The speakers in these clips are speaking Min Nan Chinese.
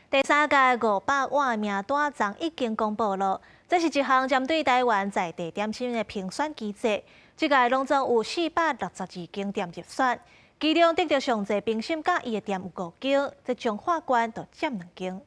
第三屆五百碗名單昨已經公布了，這是一項針對台灣在地點心的評選機制。這屆攏總有462間店入選，其中得著上濟評審佮意的店有五間，這彰化縣就佔兩間。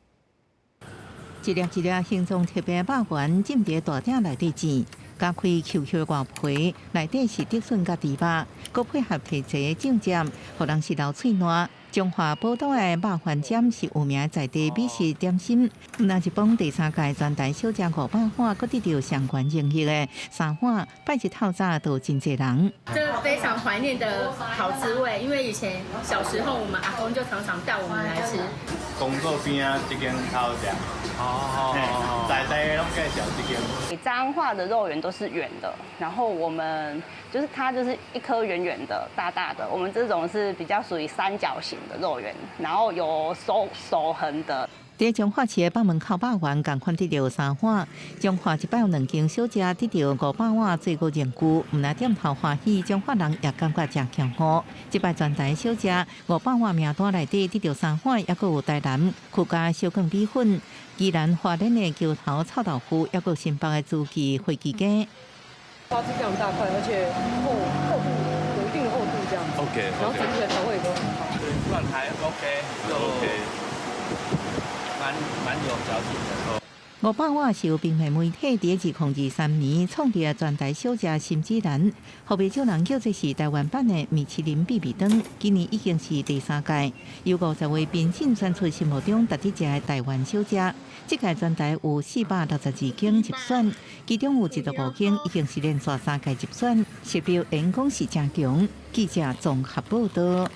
一粒一粒形狀特別的肉圓，浸佇大鼎內底煎，咬開 Q Q 外皮，內底是竹筍佮豬肉，閣配合提齊醬汁，予人食流喙瀾。彰化寶島的肉圓尖是有名在地美食點心，毋但一幫第三屆全台小食五百碗，閣得著上懸榮譽的三碗，拜日透早都真濟人。這非常懷念的好滋味，因為以前小時候我們阿公就常常帶我們來吃。工作邊仔這間較好食，哦，在地攏介紹這間。彰化的肉圓都是圓的，然後我們就是它就是一顆圓圓的、大大的，我們這種是比較屬於三角形的肉圓，然後有手手痕的。佇彰化市的北門口肉圓，仝款得著三碗。彰化這擺有兩間小食得著五百碗最高榮譽，毋但店頭歡喜，彰化人也感覺誠驕傲。這擺全台小食五百碗名單內底得著三碗，猶閣有台南客家小卷米粉、宜蘭花蓮的橋頭臭豆腐，猶閣有新北的竹崎火雞羹。花枝非常大塊，而且厚度有一定的厚度，這樣子。 OK。然後整體的調味也都很好。對，算還 OK，就 OK。蠻有嚼勁的。五百碗是由平面媒體佇2023年創立的全台小食新指南，予袂少人叫做是台灣版的米其林必比登。今年已經是第三屆，由50位評審選出心目中值得食的台灣小食。這屆全台有462間入選，其中有15間已經是連續三屆入選，實力演講是誠強。記者綜合報道。